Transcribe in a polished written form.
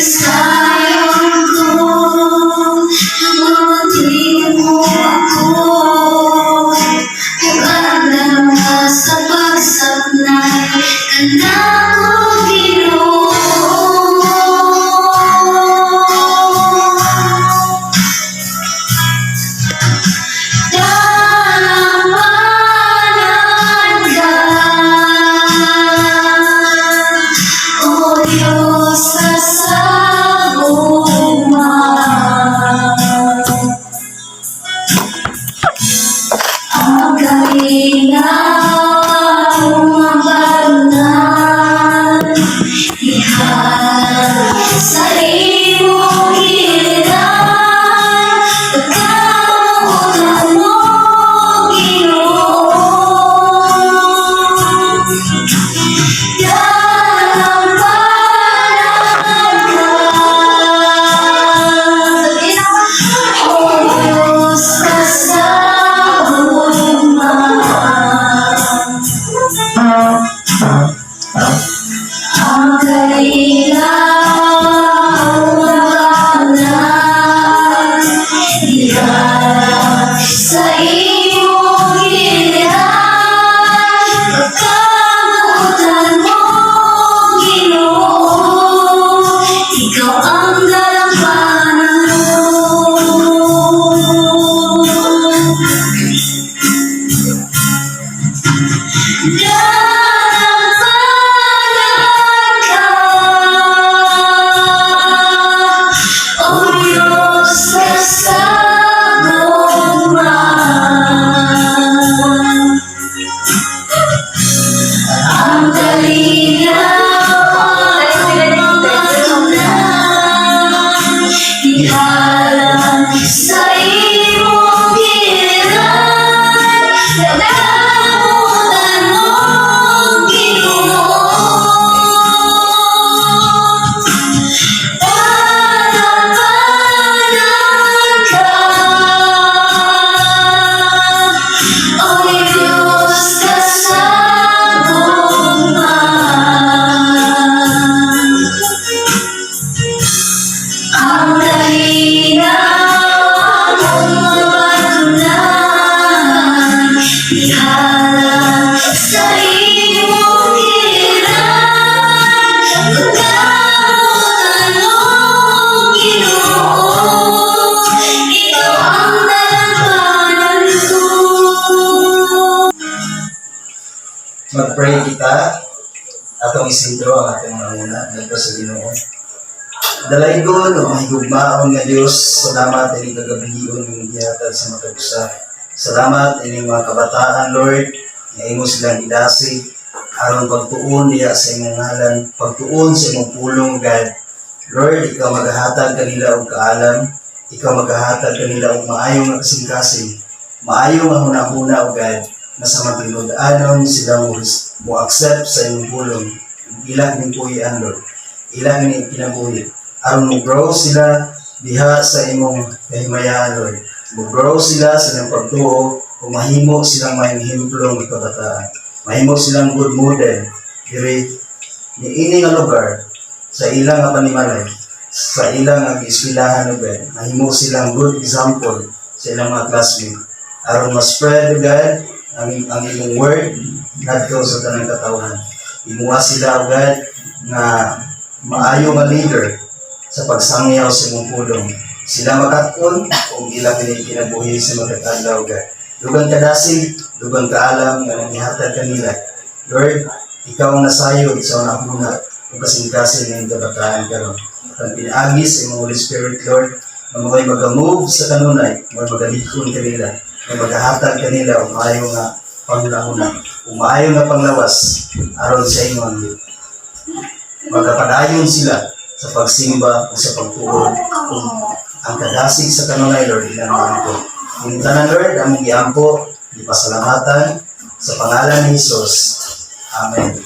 Sayon ko, mamunti mo ako. Ug andam ka sa pagsaknay kanako, Ginoo. Dalampanan ka, O Diyos, sa gugma. Ang kalinaw mabanal, ihalad sa imong giliran. Pagkamutan mo, Ginoo. Dalampanan ka, O Diyos, sa gugma. Ang kalinaw mabanal, ihalad sa imong giliran. Pagkamutan mo, Ginoo. Ikaw ang dalampanan ko. Dalampanan ka, O Diyos, sa gugma. Ang kalinaw mabanal, ihalad sa imong giliran. Pagkamutan mo, Ginoo. Dalampanan ka, O Diyos, sa gugma. Ang kalinaw mabanal, ihalad sa imong giliran. Pagkamutan mo, Ginoo. Ikaw ang dalampanan ko. Mag-pray kita, atong isintro ang atong manguna ngadto sa Ginoo. Dalaygon ug mahigugmaon nga Dios, salamat ining kagabion nga gihatag sa matag usa. Salamat ining mga kabataan, Lord, nga imo silang gidasig aron pagtuon niya sa imong ngalan, pagtuon sa imong pulong, God. Lord, ikaw magahatag kanila og kaalam, ikaw magahatag kanila og maayo nga kasing-kasing, maayo nga hunahuna, o God, na sa matinud-anon sila mo accept sa imong pulong. Ila ning puy-an, Lord. Ila ni kinabuhi. Aron mo grow sila diha sa imong kahimayaan, Lord. Mo grow sila sa ilang pagtuo ug mahimo silang maayong ehemplo nga kabataan. Mahimo silang good model diri niini nga lugar sa ilang nga panimalay, sa ilang nga gieskwilahan, o God. Mahimo silang good example sa ilang mga classmate. Aron ma-spread, O God, ang imong word ngadto sa tanang katawhan. Imuha sila, O God, nga maayo nga leader sa pagsangyaw sa imong pulong. Sila makat-on ug ila kini kinabuhi sa matag adlaw, God. Dugang kadasig, dugang kaalam nga nanghihatag kanila. Lord, ikaw ang nasayod sa hunahuna ug kasing-kasing ng kabataan karon. Ang pinaagi sa imong Holy Spirit, Lord, nga mao'y maga-move sa kanunay, mao'y magalikon kanila, nga magahatag kanila og maayo nga panghunahuna, ug maayo nga panglawas aron sa imong magapadayon sila sa pagsimba o sa pagtuon ug ang kadasig sa kanunay, Lord, ilang maampo. Ang tanan, Lord, among giampo, gipasalamatan sa pangalan ni Jesus. Amen.